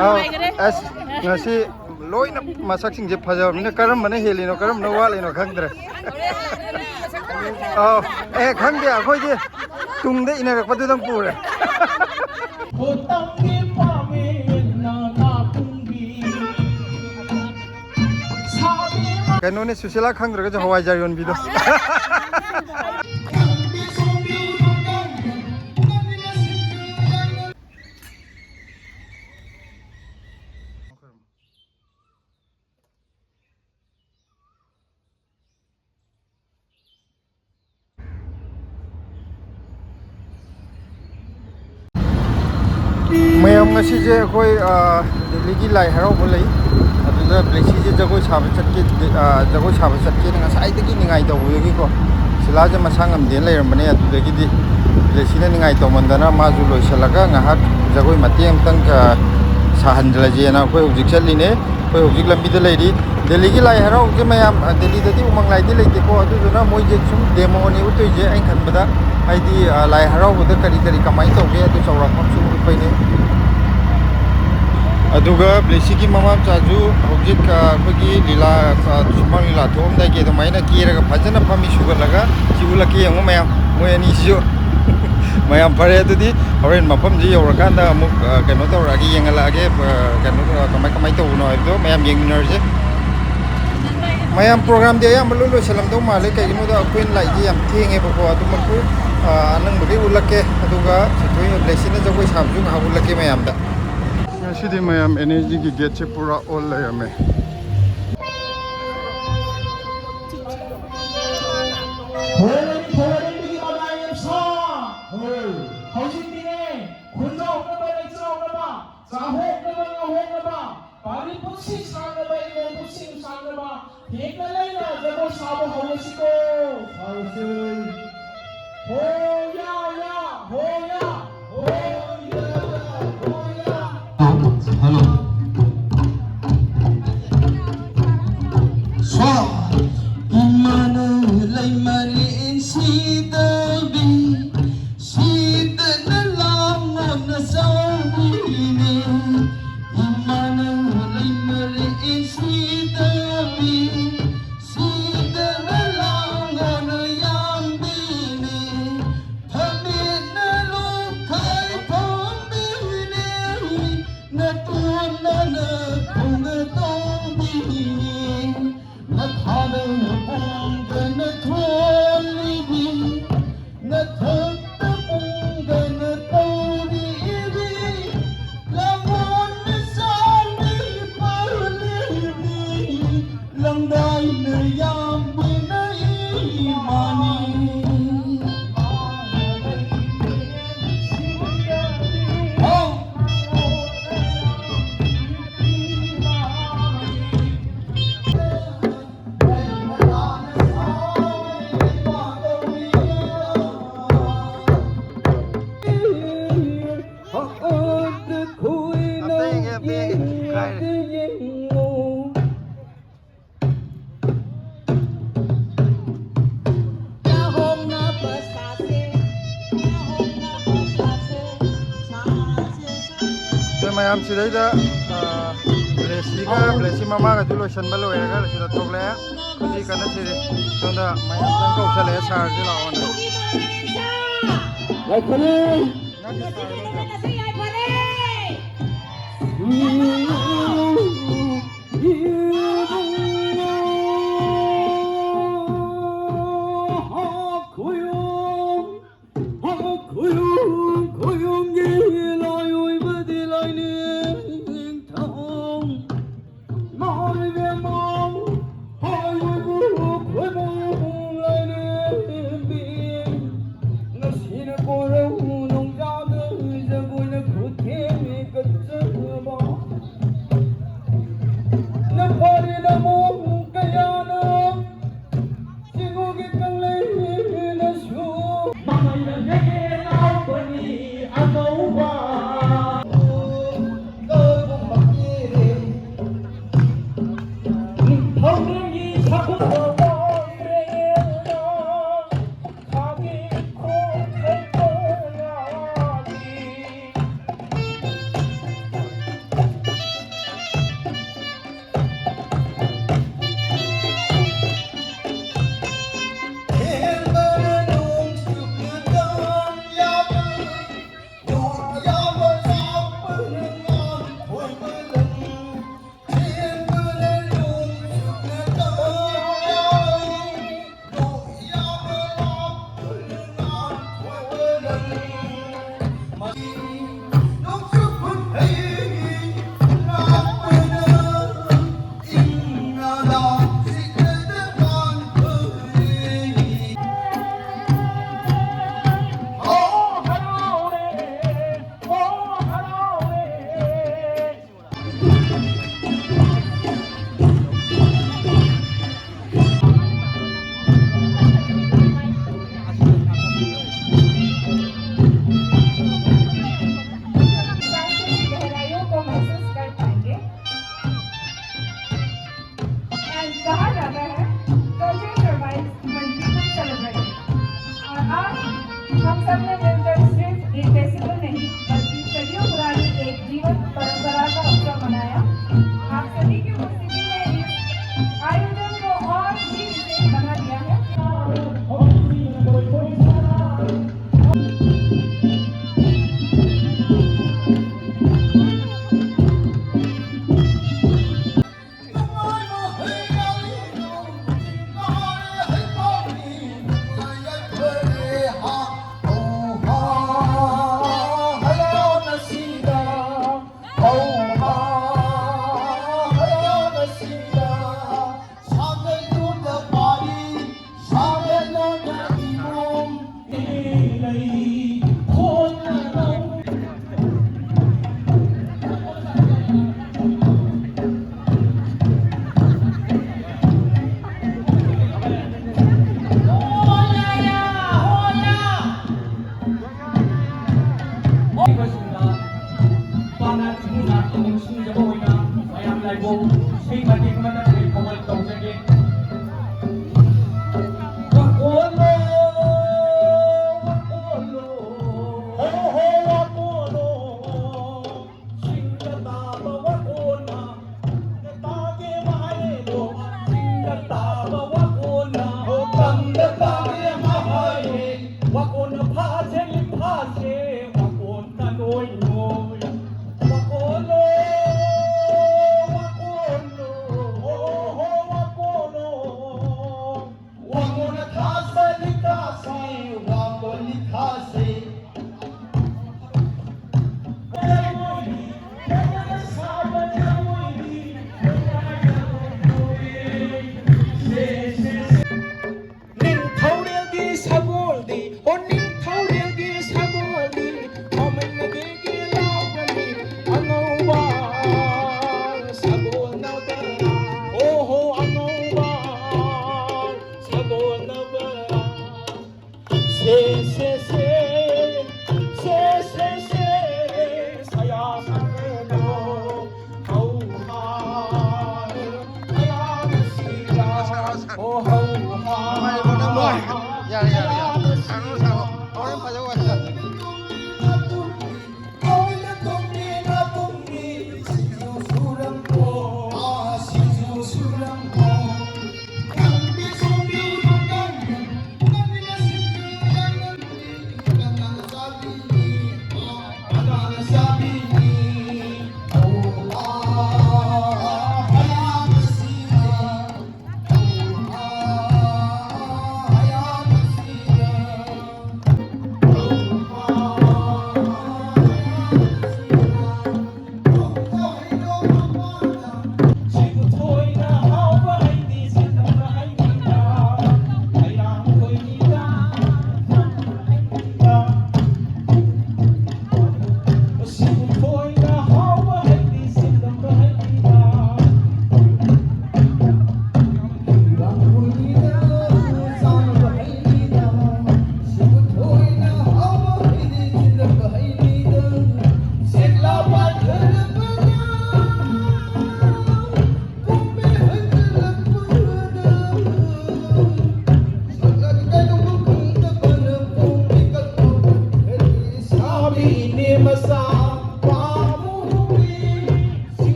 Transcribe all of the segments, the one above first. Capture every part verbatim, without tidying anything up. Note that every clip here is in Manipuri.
ꯑꯧ, ꯑꯁ, ꯉꯁꯤ ꯂꯣꯏꯅ ꯃꯁꯛꯁꯤꯡꯁꯦ ꯐꯖꯕꯅꯤꯅ ꯀꯔꯝꯕꯅ ꯍꯦꯜꯂꯤꯅꯣ, ꯀꯔꯝꯕꯅ ꯋꯥꯠꯂꯤꯅꯣ ꯈꯪꯗ꯭ꯔꯦ꯫ ꯑꯧ, ꯑꯦ, ꯈꯪꯗꯦ, ꯑꯩꯈꯣꯏꯗꯤ ꯇꯨꯡꯗ ꯏꯟꯅꯔꯛꯄꯗꯨꯗꯪ ꯄꯨꯔꯦ꯫ ꯈꯣꯇꯝꯒꯤ ꯄꯥꯃꯦꯅ ꯅꯥꯄꯨꯡꯕꯤ ꯁꯥꯕꯤ꯫ ꯀꯩꯅꯣꯅꯦ, ꯁꯨꯁꯤꯂꯥ ꯈꯪꯗ꯭ꯔꯒꯁꯨ ꯍꯋꯥꯏꯖꯥꯔ ꯌꯣꯟꯕꯤꯗꯣ꯫ ꯃꯌꯥꯝ, ꯉꯁꯤꯁꯦ ꯑꯩꯈꯣꯏ, ꯑ, ꯗꯦꯜꯂꯤꯒꯤ ꯂꯥꯏ ꯍꯔꯥꯎꯕ ꯂꯩ꯫ ꯑꯗꯨꯗ ꯕ꯭ꯂꯦꯁꯤꯁꯦ ꯖꯒꯣꯏ ꯁꯥꯕ ꯆꯠꯀꯦ, ꯑ, ꯖꯒꯣꯏ ꯁꯥꯕ ꯆꯠꯀꯦꯅ ꯉꯁꯥꯏꯗꯒꯤ ꯅꯤꯡꯉꯥꯏ ꯇꯧꯕꯗꯒꯤꯀꯣ, ꯁꯤꯂꯥꯁꯦ ꯃꯁꯥ ꯉꯝꯗꯦꯅ ꯂꯩꯔꯝꯕꯅꯦ꯫ ꯑꯗꯨꯗꯒꯤꯗꯤ ꯕ꯭ꯂꯦꯁꯤꯅ ꯅꯤꯡꯉꯥꯏ ꯇꯧꯃꯟꯗꯅ ꯃꯥꯁꯨ ꯂꯣꯏꯁꯤꯜꯂꯒ ꯉꯥꯏꯍꯥꯛ ꯖꯒꯣꯏ ꯃꯇꯦꯛ ꯑꯃꯇꯪ, ꯑ, ꯁꯥꯍꯟꯖꯔꯁꯦꯅ ꯑꯩꯈꯣꯏ ꯍꯧꯖꯤꯛ ꯆꯠꯂꯤꯅꯦ꯫ ꯑꯩꯈꯣꯏ ꯍꯧꯖꯤꯛ ꯂꯝꯕꯤꯗ ꯂꯩꯔꯤ꯫ ꯗꯦꯜꯂꯤꯒꯤ ꯂꯥꯏ ꯍꯔꯥꯎꯕꯁꯦ ꯃꯌꯥꯝ, ꯑ, ꯗꯦꯜꯂꯤꯗꯗꯤ ꯎꯃꯪ ꯂꯥꯏꯗꯤ ꯂꯩꯇꯦꯀꯣ, ꯑꯗꯨꯗꯨꯅ ꯃꯣꯏꯁꯦ ꯁꯨꯝ ꯗꯦꯃꯣꯅꯤ ꯎꯠꯇꯣꯏꯁꯦ ꯑꯩꯅ ꯈꯟꯕꯗ꯫ ꯍꯥꯏꯗꯤ, ꯑ, ꯂꯥꯏ ꯍꯔꯥꯎꯕꯗ ꯀꯔꯤ ꯀꯔꯤ ꯀꯃꯥꯏꯅ ꯇꯧꯒꯦ ꯑꯗꯨ ꯆꯥꯎꯔꯥꯛꯄ ꯑꯃꯁꯨ ꯎꯠꯄꯩꯅꯦ꯫ ꯑꯗꯨꯒ ꯕ꯭ꯂꯦꯁꯤꯒꯤ ꯃꯃꯥ ꯃꯆꯥꯁꯨ ꯍꯧꯖꯤꯛ, ꯑ, ꯑꯩꯈꯣꯏꯒꯤ ꯂꯤꯂꯥ, ꯑ, ꯁꯨꯃꯥꯡ ꯂꯤꯂꯥ ꯊꯣꯛꯑꯝꯗꯥꯏꯒꯤ ꯑꯗꯨꯃꯥꯏꯅ ꯀꯦꯔꯒ ꯐꯖꯅ ꯐꯝꯃꯤ ꯁꯨꯒꯠꯂꯒ꯫ ꯁꯤ ꯎꯠꯂꯛꯀꯦ ꯌꯦꯡꯉꯨ ꯃꯌꯥꯝ, ꯃꯣꯏ ꯑꯅꯤꯁꯤꯁꯨ꯫ ꯃꯌꯥꯝ, ꯐꯔꯦ ꯑꯗꯨꯗꯤ꯫ ꯍꯣꯔꯦꯟ ꯃꯐꯝꯁꯤ ꯌꯧꯔꯀꯥꯟꯗ ꯑꯃꯨꯛ, ꯑ, ꯀꯩꯅꯣ ꯇꯧꯔꯛꯑꯒꯦ, ꯌꯦꯡꯍꯜꯂꯛꯑꯒꯦ, ꯑ, ꯀꯩꯅꯣ, ꯑ, ꯀꯃꯥꯏ ꯀꯃꯥꯏ ꯇꯧꯕꯅꯣ ꯍꯥꯏꯕꯗꯣ ꯃꯌꯥꯝ ꯌꯦꯡꯃꯤꯟꯅꯔꯁꯦ꯫ ꯃꯌꯥꯝ, ꯄ꯭ꯔꯣꯒ꯭ꯔꯥꯝꯗꯤ ꯑꯌꯥꯝꯕ ꯂꯣꯏ ꯂꯣꯏꯁꯤꯜꯂꯝꯗꯧ ꯃꯥꯜꯂꯦ, ꯀꯩꯒꯤꯅꯣꯗ ꯑꯩꯈꯣꯏꯅ ꯂꯥꯛꯏꯁꯦ ꯌꯥꯝ ꯊꯦꯡꯉꯦꯕꯀꯣ꯫ ꯑꯗꯨꯃꯛꯄꯨ, ꯑ, ꯑꯅꯪꯕꯈꯩ ꯎꯠꯂꯛꯀꯦ, ꯑꯗꯨꯒ ꯁꯤꯊꯣꯏ ꯕ꯭ꯂꯦꯁꯤꯅ ꯖꯒꯣꯏ ꯁꯥꯕꯁꯨ ꯉꯥꯏꯍꯥꯛ ꯎꯠꯂꯛꯀꯦ ꯃꯌꯥꯝꯗ꯫ ꯉꯁꯤꯗꯤ ꯃꯌꯥꯝ ꯑꯦꯟ ꯑꯦꯁ ꯖꯤꯒꯤ ꯒꯦꯠꯁꯦ ꯄꯨꯔꯥ ꯑꯣꯜ ꯂꯩꯔꯝꯃꯦ꯫ ꯊꯣꯏꯔꯦꯝ, ꯊꯣꯏꯔꯦꯝꯕꯤꯒꯤ ꯃꯅꯥ ꯌꯦꯞꯁꯥ꯫ ꯍꯣꯏ꯫ ꯍꯧꯖꯤꯛꯇꯤꯅꯦ, ꯈꯨꯟꯖꯥꯎꯅꯕ, ꯂꯩꯆꯥꯎꯅꯕ, ꯆꯥꯍꯣꯛꯅꯕ, ꯉꯥꯍꯣꯛꯅꯕ, ꯄꯥꯔꯤ ꯄꯨꯟꯁꯤ ꯁꯥꯡꯅꯕ, ꯏꯃꯣꯝ ꯄꯨꯟꯁꯤ ꯁꯥꯡꯅꯕ, ꯊꯦꯡꯅ ꯂꯩꯅ ꯖꯒꯣꯏ ꯁꯥꯕ ꯍꯧꯔꯁꯤꯀꯣ꯫ ꯁꯥꯔꯁꯤ꯫ ꯍꯣꯌꯥ ꯌꯥ, ꯍꯣꯌꯥ, ꯍꯣꯌꯥ ꯌꯥ, ꯍꯣꯌꯥ꯫ ꯍꯜꯂꯣ꯫ ꯁ꯭ꯋꯥ꯫ ꯏꯃꯥꯅ ꯂꯩꯃꯔꯦꯟ ꯁꯤꯗꯕꯤ, ꯁꯤꯗꯅ ꯂꯥꯡꯉꯣꯅ ꯆꯥꯎꯕꯤꯅꯦ꯫ ꯀꯥꯏꯔꯦ꯫ ꯑꯩꯈꯣꯏ ꯃꯌꯥꯝ ꯁꯤꯗꯩꯗ, ꯑ, ꯕ꯭ꯂꯦꯁꯤꯒ, ꯕ꯭ꯂꯦꯁꯤ ꯃꯃꯥꯒꯗꯨ ꯂꯣꯏꯁꯟꯕ ꯂꯣꯏꯔꯒ ꯁꯤꯗ ꯊꯣꯛꯂꯛꯑꯦ꯫ ꯍꯧꯖꯤꯛ ꯀꯟꯅ ꯊꯤꯔꯤ꯫ ꯁꯣꯝꯗ ꯃꯌꯥꯝ ꯆꯪ ꯀꯧꯁꯜꯂꯛꯑꯦ, ꯁꯥꯔꯁꯦ ꯂꯥꯛꯑꯣꯅ꯫ ꯂꯥꯏꯐꯔꯦ꯫ ꯅꯪꯒꯤ ꯁꯥꯔꯗꯣ ꯀꯌꯥ? ꯈꯣꯏꯔꯨꯝ, ꯈꯣꯏꯔꯨꯝꯒꯤ ꯂꯥꯏ ꯑꯣꯏꯕꯗꯤ ꯂꯥꯏꯅꯤꯡꯊꯧ꯫ ꯃꯥꯏꯕꯦꯝꯃ, ꯍꯥꯏ ꯑꯣꯏꯕ ꯈꯣꯏꯃꯨ ꯂꯥꯏꯔꯦꯝꯕꯤ꯫ ꯉꯁꯤꯅ ꯀꯣꯏꯔꯧ ꯅꯣꯡꯖꯥꯗ ꯖꯒꯣꯏ ꯅꯤꯡꯁꯤꯡꯖꯕ ꯑꯣꯏꯅ ꯃꯌꯥꯝ ꯂꯥꯏꯕꯨꯡ ꯏꯁꯩ ꯃꯇꯦꯛ ꯑꯃꯇꯪ ꯑꯩ ꯊꯧꯒꯜ ꯇꯧꯖꯒꯦ꯫ ꯋꯥꯀꯣꯜꯂꯣ, ꯋꯥꯀꯣꯜꯂꯣ, ꯍꯣ ꯍꯣ ꯋꯥꯀꯣꯜꯂꯣ, ꯁꯤꯡꯗ ꯇꯥꯕ ꯋꯥꯀꯣꯟꯅ ꯇꯥꯒꯦ ꯃꯍꯩꯗꯣ, ꯁꯤꯡꯗ ꯇꯥꯕ ꯋꯥꯀꯣꯟꯅ ꯍꯣ ꯇꯝꯗ ꯇꯥꯒꯦ ꯃꯍꯩ꯫ ꯋꯥꯀꯣꯟꯅ ꯐꯥꯁꯦ ꯐꯥꯁꯦ, ꯋꯥꯀꯣꯟꯅ ꯅꯣꯏ ꯅꯣꯏ꯫ ꯋꯥꯀꯣꯜꯂꯣ, ꯋꯥꯀꯣꯜꯂꯣ,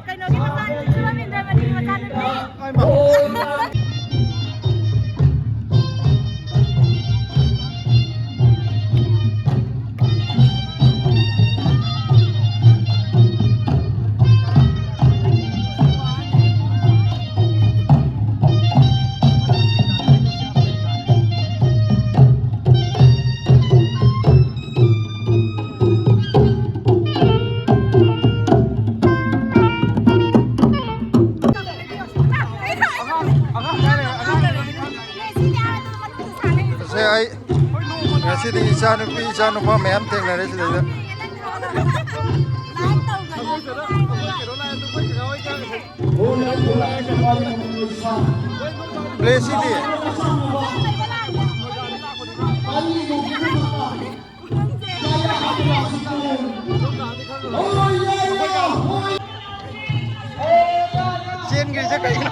ꯀꯩꯅꯣꯒꯤ ꯃꯆꯥꯅꯨꯄꯤ, ꯁꯨꯔꯃꯤꯟꯗ꯭ꯔꯃꯅꯤꯒꯤ ꯃꯆꯥꯅꯨꯄꯤ꯫ ꯁꯦ, ꯑꯩ ꯉꯁꯤꯗꯤ ꯏꯆꯥꯅꯨꯄꯤ, ꯏꯆꯥꯅꯨꯄꯥ ꯃꯌꯥꯝ ꯊꯦꯡꯅꯔꯦ ꯁꯤꯗꯩꯗ꯫ ꯕ꯭ꯂꯦꯁꯤꯗꯤ? ꯆꯦꯟꯈ꯭ꯔꯤꯁꯦ ꯀꯩꯅꯣ?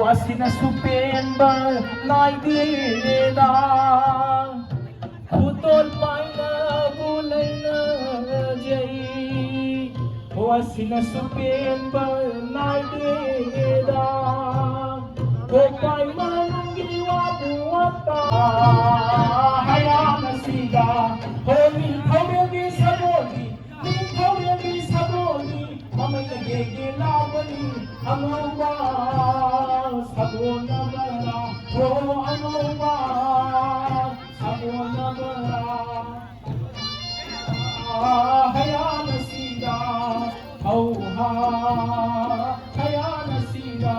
ꯑꯁꯤꯅꯁꯨ ꯄꯦꯟꯕ ꯅꯥꯏꯗꯦꯗ꯫ ꯈꯨꯗꯣꯜ ꯄꯥꯏꯅꯕꯨ ꯂꯩꯅꯖꯩ꯫ ꯑꯣ, ꯑꯁꯤꯅꯁꯨ ꯄꯦꯟꯕ ꯅꯥꯏꯗꯦꯗ꯫ ꯀꯣꯛꯄꯥꯏ ꯃꯅꯨꯡꯒꯤ ꯋꯥꯕꯨ ꯋꯥꯇꯥ꯫ ꯍꯌꯥꯅ ꯁꯤꯗ꯫ ꯍꯣ, ꯅꯤꯡꯊꯧꯔꯦꯜꯒꯤ ꯁꯒꯣꯜꯗꯤ, ꯅꯤꯡꯊꯧꯔꯦꯜꯒꯤ ꯁꯒꯣꯜꯗꯤ ꯃꯃꯩꯅ ꯒꯦꯒꯦ ꯂꯥꯎꯕꯅꯤ꯫ ꯑꯉꯧꯕ ꯁꯒꯣꯜꯅꯕꯔꯥ, ꯍꯣ, ꯑꯉꯧꯕ ꯁꯒꯣꯜꯅꯕꯔꯥ꯫ ꯍꯌꯥꯅ ꯁꯤꯗ, ꯍꯧꯍꯥ, ꯍꯌꯥꯅ ꯁꯤꯗ꯫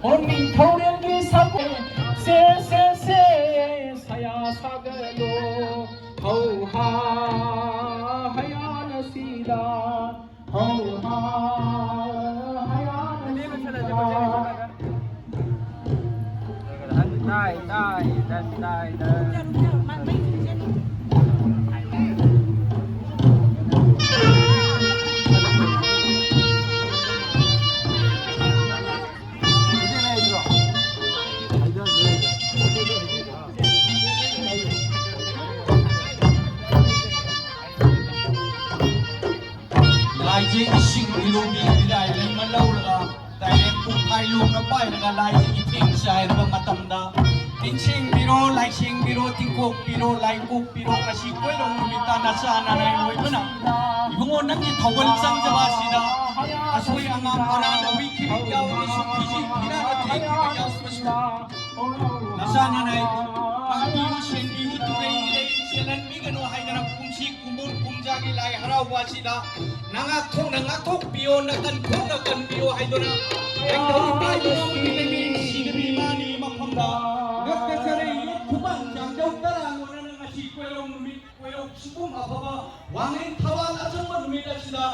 ꯑꯣ, ꯅꯤꯡꯊꯧꯔꯦꯜꯒꯤ ꯁꯒꯣꯜ, ꯁꯦ, ꯁꯦ, ꯁꯦ, ꯁꯌꯥ ꯁꯥꯒꯠꯂꯣ, ꯍꯧꯍꯥ, ꯍꯌꯥꯅ ꯁꯤꯗ꯫ ꯂꯥꯏꯖꯦ ꯏꯁꯤꯡ ꯏꯔꯨꯕꯤ ꯏꯔꯥꯏ ꯂꯩꯃ ꯂꯧꯔꯒ ꯇꯥꯏꯔꯦꯟ ꯄꯨꯡꯐꯥꯏ ꯂꯣꯡꯅ ꯄꯥꯏꯔꯒ ꯂꯥꯏꯖꯦ ꯏꯊꯦꯡ ꯆꯥꯏꯔꯕ ꯃꯇꯝꯗ, ꯇꯤꯟꯁꯦꯡꯕꯤꯔꯣ, ꯂꯥꯏꯁꯦꯡꯕꯤꯔꯣ, ꯇꯤꯡꯀꯣꯛꯄꯤꯔꯣ, ꯂꯥꯏꯀꯣꯛꯄꯤꯔꯣ, ꯉꯁꯤ ꯀꯣꯏꯔꯣꯡ ꯅꯨꯃꯤꯠꯇ ꯅꯆꯥ ꯅꯅꯥꯏ ꯑꯣꯏꯕꯅ ꯏꯕꯨꯡꯉꯣ ꯅꯪꯒꯤ ꯊꯧꯒꯜ ꯆꯪꯖꯕ ꯑꯁꯤꯗ ꯑꯁꯣꯏ ꯑꯉꯥꯝ ꯑꯔꯥꯟꯕ ꯍꯨꯏꯈꯤꯕ ꯌꯥꯎꯔꯁꯨ, ꯐꯤꯖꯤ ꯐꯤꯔꯥꯅ ꯊꯦꯡꯈꯤꯕ ꯌꯥꯎꯔꯁꯨ, ꯅꯆꯥ ꯅꯅꯥꯏ ꯉꯥꯛꯄꯤꯌꯨ, ꯁꯦꯟꯕꯤꯌꯨ, ꯇꯨꯔꯩ ꯏꯔꯩ ꯆꯦꯜꯍꯟꯕꯤꯒꯅꯨ ꯍꯥꯏꯗꯅ ꯀꯨꯝꯁꯤ ꯀꯨꯝꯑꯣꯟ ꯀꯨꯝꯖꯥꯒꯤ ꯂꯥꯏ ꯍꯔꯥꯎꯕ ꯑꯁꯤꯗ ꯅꯉꯥꯛꯊꯣꯛꯅ ꯉꯥꯛꯊꯣꯛꯄꯤꯌꯣ, ꯅꯀꯟ ꯊꯣꯛꯅ ꯀꯟꯕꯤꯌꯣ ꯍꯥꯏꯗꯨꯅ ꯂꯥꯏꯙꯧ ꯄꯥꯏꯕ ꯉꯝꯕꯤ ꯂꯩꯃꯤ ꯁꯤꯗꯕꯤ ꯃꯥꯅꯤ ꯃꯐꯝꯗ ꯉꯛꯇ ꯆꯔꯩ ꯌꯦꯠ ꯈꯨꯕꯥꯛ ꯆꯥꯡꯖꯧ ꯇꯔꯥ ꯂꯣꯟꯅꯅ ꯉꯁꯤ ꯀꯣꯏꯔꯧ ꯅꯨꯃꯤꯠ, ꯀꯣꯏꯔꯧ ꯆꯤꯡꯒꯨꯝ ꯑꯐꯕ ꯋꯥꯡꯂꯦꯟ ꯊꯧꯕꯥꯜ ꯑꯆꯝꯕ ꯅꯨꯃꯤꯠ ꯑꯁꯤꯗ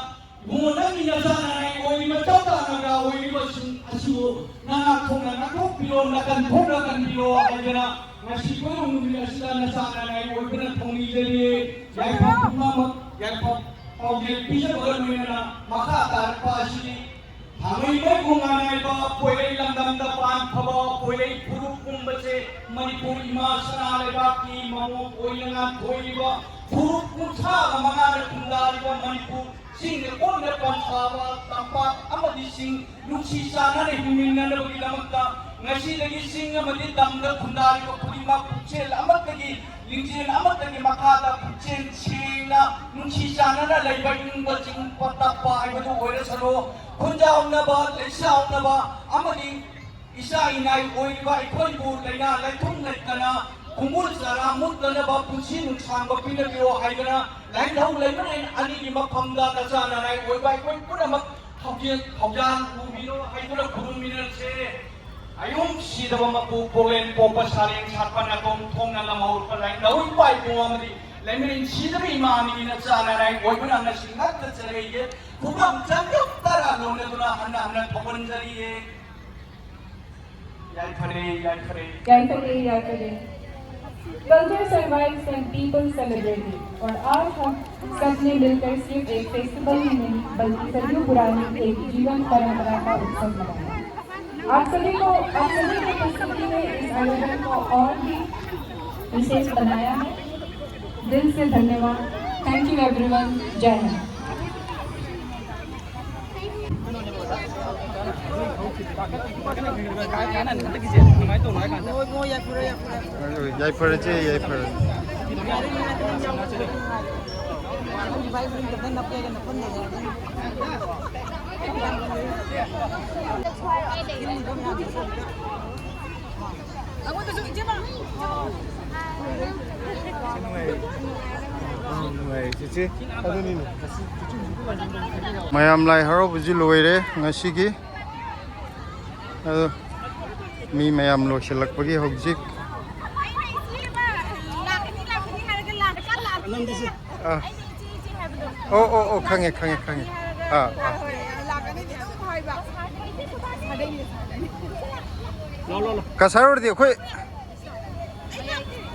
ꯏꯕꯨꯡꯉꯣ, ꯅꯪꯒꯤ ꯅꯆꯥ ꯅꯅꯥꯏ ꯑꯣꯏꯔꯤꯕ ꯆꯧꯇꯥ ꯅꯥꯒꯥ ꯑꯣꯏꯔꯤꯕꯁꯤꯡ ꯑꯁꯤꯕꯨ ꯅꯉꯥꯛ ꯊꯣꯛꯅ ꯉꯥꯛꯊꯣꯛꯄꯤꯔꯣ, ꯅꯀꯟ ꯊꯣꯛꯅ ꯀꯟꯕꯤꯔꯣ ꯍꯥꯏꯗꯅ ꯉꯁꯤ ꯀꯣꯏꯔꯧ ꯅꯨꯃꯤꯠ ꯑꯁꯤꯗ ꯅꯆꯥ ꯅꯅꯥꯏ ꯑꯣꯏꯕꯅ ꯊꯧꯅꯤꯖꯔꯤ꯫ ꯌꯥꯏꯐ ꯄꯨꯝꯅꯃꯛ, ꯌꯥꯏꯐ ꯄꯥꯎꯖꯦꯜ ꯄꯤꯖꯕꯒ ꯂꯣꯏꯅꯅ ꯃꯈꯥ ꯇꯥꯔꯛꯄ ꯑꯁꯤꯗꯤ ꯊꯥꯡꯃꯩꯕꯟ ꯈꯣꯡꯉꯥꯟ ꯍꯥꯏꯕ ꯄꯣꯏꯔꯩ ꯂꯝꯗꯝꯗ ꯄꯥꯟ ꯐꯕ ꯄꯣꯏꯔꯩ ꯐꯨꯔꯨꯞ ꯄꯨꯝꯕꯁꯦ ꯃꯅꯤꯄꯨꯔ ꯏꯃꯥ ꯁꯅꯥ ꯂꯩꯕꯥꯛꯀꯤ ꯃꯃꯣꯝ ꯑꯣꯏꯅ ꯉꯥꯟꯊꯣꯏꯔꯤꯕ ꯐꯨꯔꯨꯞ ꯀꯨꯟꯊ꯭ꯔꯥꯒ ꯃꯉꯥꯅ ꯈꯨꯟꯗꯥꯔꯤꯕ ꯃꯅꯤꯄꯨꯔ ꯆꯤꯡꯗ ꯀꯣꯟꯅ ꯄꯟꯊꯥꯕ ꯇꯝꯄꯥꯛ ꯑꯃꯗꯤ ꯆꯤꯡ ꯅꯨꯡꯁꯤ ꯆꯥꯟꯅꯅ ꯍꯤꯡꯃꯤꯟꯅꯅꯕꯒꯤꯗꯃꯛꯇ ꯉꯁꯤꯗꯒꯤ ꯆꯤꯡ ꯑꯃꯗꯤ ꯇꯝꯗ ꯈꯨꯟꯗꯥꯔꯤꯕ ꯈꯨꯗꯤꯡꯃꯛ ꯄꯨꯛꯆꯦꯜ ꯑꯃꯠꯇꯒꯤ ꯂꯤꯡꯖꯦꯜ ꯑꯃꯠꯇꯒꯤ ꯃꯈꯥꯗ ꯄꯨꯛꯆꯦꯜ ꯁꯦꯡꯅ ꯅꯨꯡꯁꯤ ꯆꯥꯟꯅꯅ ꯂꯩꯕ ꯏꯪꯕ ꯆꯤꯡ ꯄꯇꯞꯄ ꯍꯥꯏꯕꯗꯨ ꯑꯣꯏꯔꯁꯅꯨ꯫ ꯈꯨꯟꯖꯥꯎꯅꯕ, ꯂꯩꯁꯥꯎꯅꯕ ꯑꯃꯗꯤ ꯏꯆꯥ ꯏꯅꯥꯏ ꯑꯣꯏꯔꯤꯕ ꯑꯩꯈꯣꯏꯕꯨ ꯂꯥꯏꯅꯥ ꯂꯥꯏꯊꯨꯡ ꯂꯩꯇꯅ ꯈꯣꯡꯒꯨꯜ ꯆꯔꯥ ꯃꯨꯠꯇꯅꯕ ꯄꯨꯟꯁꯤ ꯅꯨꯡꯁꯥꯡꯕ ꯄꯤꯅꯕꯤꯌꯣ ꯍꯥꯏꯗꯅ ꯂꯥꯏꯅꯤꯡꯊꯧ ꯂꯩꯃꯔꯦꯟ ꯑꯅꯤꯒꯤ ꯃꯐꯝꯗ ꯅꯆꯥ ꯅꯅꯥꯏ ꯑꯣꯏꯕ ꯑꯩꯈꯣꯏ ꯄꯨꯝꯅꯃꯛ ꯊꯧꯖꯥꯜ ꯊꯧꯖꯥꯜ ꯄꯨꯕꯤꯔꯣ ꯍꯥꯏꯗꯨꯅ ꯈꯨꯔꯨꯝꯃꯤꯟꯅꯔꯁꯦ꯫ ꯑꯌꯨꯝ ꯁꯤꯗꯕ ꯃꯄꯨ ꯄꯣꯂꯦꯟ ꯄꯣꯛꯄ ꯁꯥꯔꯦꯡ ꯁꯥꯠꯄ ꯅꯥꯇꯣꯝ ꯊꯣꯡꯅ ꯂꯝꯍꯧꯔꯛꯄ ꯂꯥꯏꯅꯤꯡꯊꯧ ꯏꯄꯥ ꯏꯄꯨ ꯑꯃꯗꯤ ꯂꯩꯃꯔꯦꯟ ꯁꯤꯗꯕ ꯏꯃꯥ ꯑꯅꯤꯒꯤ ꯅꯆꯥ ꯅꯅꯥꯏ ꯑꯣꯏꯕꯅ ꯉꯁꯤ ꯉꯥꯛꯇ ꯆꯠꯂꯛꯏꯌꯦ꯫ ꯈꯨꯕꯝ ꯆꯪꯗꯝ ꯇꯔꯥ ꯂꯧꯅꯗꯨꯅ ꯍꯟꯅ ꯍꯟꯅ ꯊꯧꯒꯟꯖꯔꯤꯌꯦ꯫ ꯌꯥꯏꯐꯔꯦ, ꯌꯥꯏꯐꯔꯦ꯫ ꯌꯥꯏꯐꯔꯦ, ꯌꯥꯏꯐꯔꯦ। Culture survives when people celebrate it। और आज हम सबने मिलकर सिर्फ एक फेस्टिवल ही नहीं, बल्कि सदियों पुरानी एक जीवन परंपरा का उत्सव मनाया। आप सभी को, आप सभी की उपस्थिति ने इस आयोजन को और भी विशेष बनाया है। दिल से धन्यवाद। Thank you everyone। जय हिंद। ꯌꯥꯏꯐꯔꯁꯦ, ꯌꯥꯏꯐꯔꯁꯦ꯫ ꯃꯌꯥꯝ ꯂꯥꯏ ꯍꯔꯥꯎꯕꯁꯤ ꯂꯣꯏꯔꯦ ꯉꯁꯤꯒꯤ꯫ ꯑꯗꯣ ꯃꯤ ꯃꯌꯥꯝ ꯂꯣꯏꯁꯤꯜꯂꯛꯄꯒꯤ ꯍꯧꯖꯤꯛ꯫ ꯑꯥ꯫ ꯑꯣ, ꯑꯣ, ꯑꯣ, ꯈꯪꯉꯦ, ꯈꯪꯉꯦ, ꯈꯪꯉꯦ꯫ ꯑꯥ, ꯑꯥ꯫ ꯀꯁꯥꯔ ꯑꯣꯏꯔꯗꯤ ꯑꯩꯈꯣꯏ,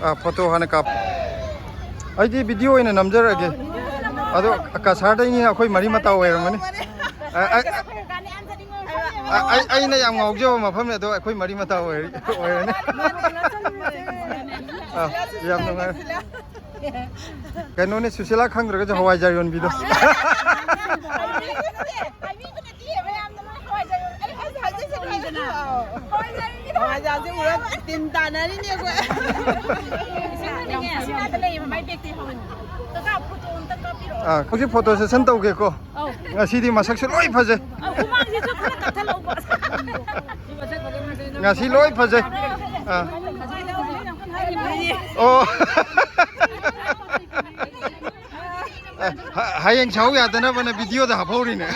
ꯑꯥ, ꯐꯣꯇꯣ ꯍꯥꯟꯅ ꯀꯥꯞ꯫ ꯑꯩꯗꯤ ꯚꯤꯗꯤꯑꯣ ꯑꯣꯏꯅ ꯅꯝꯖꯔꯒꯦ꯫ ꯑꯗꯣ ꯀꯁꯥꯔꯗꯩꯅꯤꯅ ꯑꯩꯈꯣꯏ ꯃꯔꯤ ꯃꯇꯥ ꯑꯣꯏꯔꯝꯃꯅꯤ꯫ ꯑ, ꯑ, ꯑ, ꯑꯩ, ꯑꯩꯅ ꯌꯥꯝ ꯉꯥꯎꯖꯕ ꯃꯐꯝꯅꯦ, ꯑꯗꯣ ꯑꯩꯈꯣꯏ ꯃꯔꯤ ꯃꯇꯥ ꯑꯣꯏꯔꯤ-, ꯑꯣꯏꯔꯅꯤ꯫ ꯑ, ꯌꯥꯝ ꯅꯨꯡꯉꯥꯏ꯫ ꯀꯩꯅꯣꯅꯦ, ꯁꯨꯁꯤꯂꯥ ꯈꯪꯗ꯭ꯔꯒꯁꯨ ꯍꯋꯥꯏꯖꯥꯔ ꯌꯣꯟꯕꯤꯗꯣ꯫ ꯍꯋꯥꯏꯖꯥꯔꯁꯦ ꯎꯔ ꯇꯤꯟ ꯇꯥꯟꯅꯔꯤꯅꯦ ꯑꯩꯈꯣꯏ꯫ ꯑꯥ, ꯍꯧꯖꯤꯛ ꯐꯣꯇꯣ ꯁꯦꯁꯟ ꯇꯧꯒꯦꯀꯣ꯫ ꯑꯧ꯫ ꯉꯁꯤꯗꯤ ꯃꯁꯛꯁꯨ ꯂꯣꯏ ꯐꯖꯩ꯫ ꯑꯧ, ꯍꯨꯃꯥꯡꯁꯤꯁꯨ ꯈꯔ ꯀꯥꯊꯠꯂꯛꯎꯀꯣ꯫ ꯉꯁꯤ ꯂꯣꯏ ꯐꯖꯩ꯫ ꯑꯥ꯫ ꯑꯣ꯫ ꯑꯦ, ꯍ-, ꯍꯌꯦꯡ ꯁꯥꯎ ꯌꯥꯗꯅꯕꯅ ꯚꯤꯗꯤꯑꯣꯗ ꯍꯥꯞꯍꯧꯔꯤꯅꯦ꯫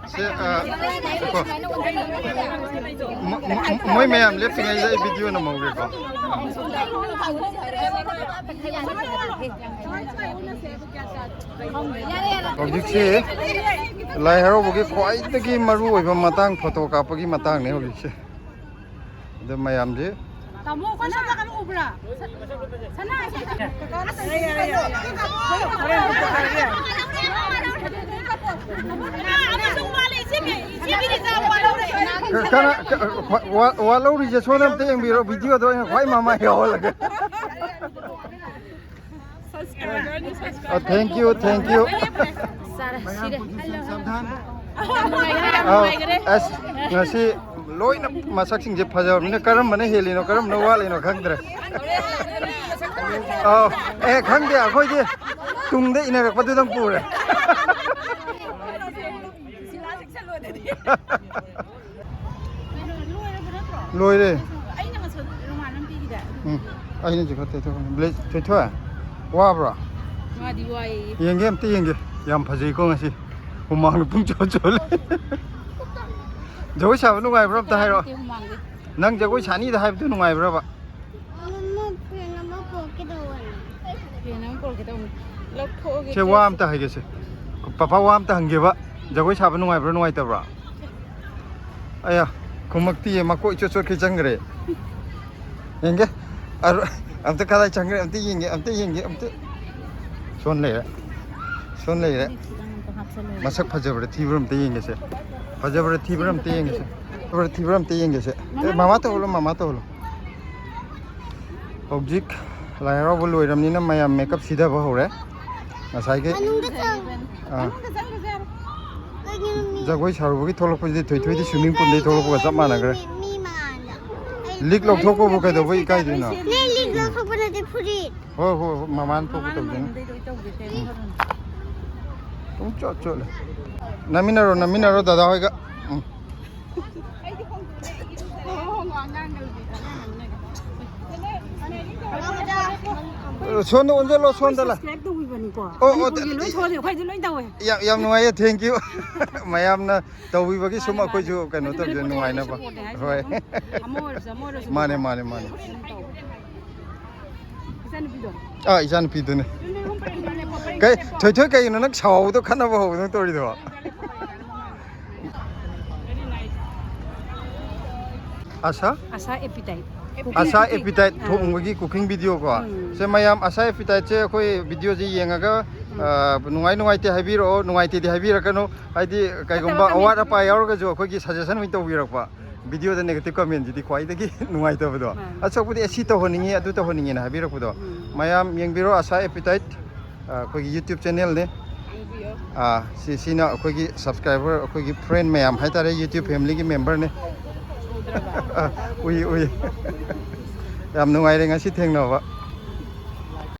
ꯁꯦ, ꯑ, ꯉꯥꯏꯈꯣ꯫ ꯃ-, ꯃ-, ꯃꯣꯏ ꯃꯌꯥꯝ ꯂꯦꯞꯇ꯭ꯔꯤꯉꯩꯗ ꯑꯩ ꯚꯤꯗꯤꯑꯣ ꯅꯝꯍꯧꯒꯦꯀꯣ꯫ ꯍꯧꯖꯤꯛꯁꯤ ꯂꯥꯏ ꯍꯔꯥꯎꯕꯒꯤ ꯈ꯭ꯋꯥꯏꯗꯒꯤ ꯃꯔꯨ ꯑꯣꯏꯕ ꯃꯇꯥꯡ, ꯐꯣꯇꯣ ꯀꯥꯞꯄꯒꯤ ꯃꯇꯥꯡꯅꯦ ꯍꯧꯖꯤꯛꯁꯦ꯫ ꯑꯗꯨ ꯃꯌꯥꯝꯁꯦ ꯇꯥꯃꯣ, ꯑꯩꯈꯣꯏ ꯁꯣꯝ ꯅꯥꯀꯟ ꯎꯕ꯭ꯔꯥ? ꯁꯅꯥ, ꯁꯅꯥ꯫ ꯀꯅꯥ, ꯀ-, ꯋꯥ-, ꯋꯥ-, ꯋꯥꯠꯍꯧꯔꯤꯁꯦ ꯁꯣꯝꯗ ꯑꯝꯇ ꯌꯦꯡꯕꯤꯔꯣ, ꯚꯤꯗꯤꯑꯣꯗ ꯑꯣꯏꯅ ꯈ꯭ꯋꯥꯏ ꯃꯃꯥ ꯌꯥꯎꯍꯜꯂꯒꯦ꯫ ꯑ, thank you, thank you꯫ ꯆꯥꯔꯦ, ꯁꯤꯔꯦ꯫ ꯑ, ꯑꯁ, ꯉꯁꯤ ꯂꯣꯏꯅ ꯃꯁꯛꯁꯤꯡꯁꯦ ꯐꯖꯕꯅꯤꯅ ꯀꯔꯝꯕꯅ ꯍꯦꯜꯂꯤꯅꯣ, ꯀꯔꯝꯕꯅ ꯋꯥꯠꯂꯤꯅꯣ ꯈꯪꯗ꯭ꯔꯦ꯫ ꯑꯧ, ꯑꯦ, ꯈꯪꯗꯦ, ꯑꯩꯈꯣꯏꯗꯤ ꯇꯨꯡꯗ ꯏꯅꯔꯛꯄꯗꯨꯗꯪ ꯄꯨꯔꯦ꯫ ꯂꯣꯏꯔꯦ꯫ ꯑꯩꯅ ꯉꯁꯥꯏ ꯔꯣꯃꯥꯟ ꯑꯃ ꯄꯤꯈꯤꯗꯥꯏ? ꯎꯝ꯫ ꯑꯩꯅꯁꯨ ꯈꯔ ꯇꯩꯊꯣꯛꯈ꯭ꯔꯦ꯫ ꯕ꯭ꯂꯦ-, ꯊꯣꯏꯊꯣꯏ, ꯋꯥꯕ꯭ꯔꯣ? ꯃꯥꯗꯤ ꯋꯥꯏꯌꯦ꯫ ꯌꯦꯡꯒꯦ, ꯑꯝꯇ ꯌꯦꯡꯒꯦ꯫ ꯌꯥꯝ ꯐꯖꯩꯀꯣ ꯉꯁꯤ꯫ ꯍꯨꯃꯥꯡꯅ ꯄꯨꯡ ꯆꯣꯠ ꯆꯣꯠꯂꯦ꯫ ꯖꯒꯣꯏ ꯁꯥꯕ ꯅꯨꯡꯉꯥꯏꯕ꯭ꯔꯣ? ꯑꯝꯇ ꯍꯥꯏꯔꯛꯑꯣ꯫ ꯍꯨꯃꯥꯡꯗꯤ꯫ ꯅꯪ ꯖꯒꯣꯏ ꯁꯥꯅꯤꯗ ꯍꯥꯏꯕꯗꯨ ꯅꯨꯡꯉꯥꯏꯕ꯭ꯔꯕ? ꯃꯃꯥ, ꯐꯦꯟ ꯑꯃ ꯄꯨꯔꯛꯀꯦ ꯇꯧꯕꯅꯦ꯫ ꯐꯦꯟ ꯑꯃ ꯄꯨꯔꯛꯀꯦ ꯇꯧꯕꯅꯦ꯫ ꯂꯧꯊꯣꯛꯑꯒꯦ ꯁꯦ, ꯋꯥ ꯗ꯭ꯔꯦꯁꯁꯦ꯫ ꯑꯝꯇ ꯍꯥꯏꯒꯦꯁꯦ꯫ ꯄꯄꯥ, ꯋꯥ ꯑꯝꯇ ꯍꯪꯒꯦꯕ꯫ ꯖꯒꯣꯏ ꯁꯥꯕ ꯅꯨꯡꯉꯥꯏꯕ꯭ꯔꯥ ꯅꯨꯡꯉꯥꯏꯇꯕ꯭ꯔꯥ? ꯑꯌꯥ, ꯈꯨꯝꯃꯛꯇꯤꯌꯦ, ꯃꯀꯣꯛ ꯏꯆꯣꯠ ꯆꯣꯠꯈꯩ ꯆꯪꯈ꯭ꯔꯦ꯫ ꯌꯦꯡꯒꯦ꯫ ꯑꯔꯣ-, ꯑꯝꯇ ꯀꯗꯥꯏ ꯆꯪꯈ꯭ꯔꯦ? ꯑꯝꯇ ꯌꯦꯡꯒꯦ, ꯑꯝꯇ ꯌꯦꯡꯒꯦ, ꯑꯝꯇ꯫ ꯁꯣꯟ ꯂꯩꯔꯦ, ꯁꯣꯟ ꯂꯩꯔꯦ꯫ ꯃꯁꯛ ꯐꯖꯕ꯭ꯔꯥ ꯊꯤꯕ꯭ꯔꯥ ꯑꯝꯇ ꯌꯦꯡꯒꯦꯁꯦ꯫ ꯐꯖꯕ꯭ꯔꯥ ꯊꯤꯕ꯭ꯔꯥ ꯑꯝꯇ ꯌꯦꯡꯒꯦꯁꯦ꯫ ꯐꯖꯕ꯭ꯔꯥ ꯊꯤꯕ꯭ꯔꯥ ꯑꯝꯇ ꯌꯦꯡꯒꯦꯁꯦ꯫ ꯑꯦ, ꯃꯃꯥ ꯇꯧꯍꯜꯂꯣ, ꯃꯃꯥ ꯇꯧꯍꯜꯂꯣ꯫ ꯍꯧꯖꯤꯛ ꯂꯥꯏ ꯍꯔꯥꯎꯕ ꯂꯣꯏꯔꯕꯅꯤꯅ ꯃꯌꯥꯝ ꯃꯦꯀꯞ ꯁꯤꯊꯕ ꯍꯧꯔꯦ꯫ ꯉꯁꯥꯏꯒꯤ, ꯃꯅꯨꯡꯗ ꯆꯪ-, ꯑꯥ꯫ ꯃꯅꯨꯡꯗ ꯆꯪꯈ꯭ꯔꯁꯦ ꯍꯥꯏꯔꯣ? ꯀꯩꯒꯤꯅꯣ ꯃꯤ-, ꯖꯒꯣꯏ ꯁꯥꯔꯨꯕꯒꯤ ꯊꯣꯛꯂꯛꯄꯁꯤꯗꯤ ꯊꯣꯏꯊꯣꯏꯗꯤ swimming pool ꯗꯩ ꯊꯣꯛꯂꯛꯄꯒ ꯆꯞ ꯃꯥꯟꯅꯈ꯭ꯔꯦ꯫ ꯃꯤ, ꯃꯤ ꯃꯥꯟꯗ꯫ ꯂꯤꯛ ꯂꯧꯊꯣꯛꯄꯕꯨ ꯀꯩꯗꯧꯕ ꯏꯀꯥꯏꯗꯣꯏꯅꯣ? ꯅꯦ, ꯂꯤꯛ ꯂꯧꯊꯣꯛꯄ ꯅꯠꯇꯦ, ꯐꯨꯔꯤꯠ꯫ ꯍꯣꯏ, ꯍꯣꯏ, ꯍꯣꯏ, ꯃꯃꯥꯅ ꯊꯣꯛꯄ ꯃꯃꯥꯅ ꯇꯧꯖꯅꯤ꯫ ꯃꯅꯨꯡꯗꯩ ꯂꯣꯏ ꯇꯧꯒꯦ, ꯇꯦꯕꯜ ꯎꯝ꯫ ꯃꯅꯨꯡꯗ꯫ ꯄꯨꯡ ꯆꯣꯠ ꯆꯣꯠꯂꯦ꯫ ꯅꯝꯃꯤꯟꯅꯔꯣ, ꯅꯝꯃꯤꯟꯅꯔꯣ ꯗꯗꯥ ꯍꯣꯏꯒ꯫ ꯎꯝ꯫ ꯁꯣꯝꯗ ꯑꯣꯟꯁꯤꯜꯂꯣ, ꯁꯣꯝꯗ ꯂꯥ-, ꯃꯅꯤꯄꯨꯔꯒꯤ ꯂꯣꯏ ꯊꯣꯛꯑꯅꯤ, ꯑꯩꯈꯣꯏꯗꯤ ꯂꯣꯏ ꯇꯧꯋꯦ꯫ ꯑꯣ, ꯑꯣ, ꯌꯥꯝ, ꯌꯥꯝ ꯅꯨꯡꯉꯥꯏꯌꯦ, thank you꯫ ꯃꯌꯥꯝꯅ ꯇꯧꯕꯤꯕꯒꯤ ꯁꯨꯝ ꯃꯥꯅꯦ, ꯃꯥꯅꯦ꯫ ꯑꯩꯈꯣꯏꯁꯨ ꯀꯩꯅꯣ ꯇꯧꯖ-, ꯅꯨꯡꯉꯥꯏꯅꯕ꯫ ꯍꯣꯏ꯫ ꯑꯃ ꯑꯣꯏꯔꯁꯨ, ꯑꯃ ꯑꯣꯏꯔꯁꯨ ꯃꯥꯅꯦ, ꯃꯥꯅꯦ, ꯃꯥꯅꯦ꯫ ꯑꯗꯨꯝ ꯇꯧꯋꯦ꯫ ꯏꯆꯥꯅꯨꯄꯤꯗꯣ꯫ ꯑꯥ, ꯏꯆꯥꯅꯨꯄꯤꯗꯨꯅꯦ꯫ ꯀꯩ, ꯊꯣꯏꯊꯣꯏ, ꯀꯩꯒꯤꯅꯣ ꯅꯪ ꯁꯥꯎꯕꯗꯣ, ꯈꯠꯅꯕ ꯍꯧꯕꯗꯧ ꯇꯧꯔꯤꯗꯣ? ꯑꯁꯥ? ꯑꯁꯥ ꯑꯦꯄꯤꯇꯥꯏꯠ꯫ ꯑꯁꯥ ꯑꯦꯄꯤꯇꯥꯏꯠ ꯑꯥ꯫ ꯊꯣꯡꯕꯒꯤ cooking video ꯀꯣ꯫ ꯎꯝ꯫ ꯁꯦ ꯃꯌꯥꯝ, ꯑꯁꯥ ꯑꯦꯄꯤꯇꯥꯏꯠꯁꯦ ꯑꯩꯈꯣꯏ videoꯁꯦ ꯌꯦꯡꯉꯒ, ꯎꯝ꯫ ꯑ, ꯅꯨꯡꯉꯥꯏ ꯅꯨꯡꯉꯥꯏꯇꯦ ꯍꯥꯏꯕꯤꯔꯛꯑꯣ, ꯅꯨꯡꯉꯥꯏꯇꯦꯗꯤ ꯍꯥꯏꯕꯤꯔꯛꯀꯅꯨ꯫ ꯍꯥꯏꯗꯤ ꯀꯩꯒꯨꯝꯕ ꯐꯠꯇꯕ ꯑꯋꯥꯠ comment ꯑꯄꯥ ꯌꯥꯎꯔꯒꯁꯨ ꯑꯩꯈꯣꯏꯒꯤ suggestion ꯑꯣꯏꯅ ꯇꯧꯕꯤꯔꯛꯄ꯫ Videoꯗ negative commentꯁꯤꯗꯤ ꯈ꯭ꯋꯥꯏꯗꯒꯤ ꯅꯨꯡꯉꯥꯏꯇꯕꯗꯣ꯫ ꯃꯥꯅꯤ꯫ ꯑꯁꯣꯛꯄꯗꯤ ꯑꯁꯤ ꯇꯧꯍꯟꯅꯤꯡꯉꯤ, ꯑꯗꯨ ꯇꯧꯍꯟꯅꯤꯡꯉꯦꯅ ꯍꯥꯏꯕꯤꯔꯛꯄꯗꯣ꯫ ꯎꯝ꯫ ꯃꯌꯥꯝ ꯌꯦꯡꯕꯤꯔꯣ, ꯑꯁꯥ ꯑꯦꯄꯤꯇꯥꯏꯠ꯫ ꯑ, ꯑꯩꯈꯣꯏꯒꯤ YouTube channelꯅꯦ꯫ ꯌꯦꯡꯕꯤꯌꯣ꯫ ꯑ, ꯁꯤ, ꯁꯤꯅ ꯑꯩꯈꯣꯏꯒꯤ subscriber, ꯑꯩꯈꯣꯏꯒꯤ friend ꯃꯌꯥꯝ ꯍꯥꯏꯇꯥꯔꯦ, YouTube familyꯒꯤ memberꯅꯦ꯫ ꯎꯗ꯭ꯔꯕ? ꯑ, ꯎꯏ, ꯎꯏ꯫ ꯌꯥꯝ ꯅꯨꯡꯉꯥꯏꯔꯦ ꯉꯁꯤ ꯊꯦꯡꯅꯕ꯫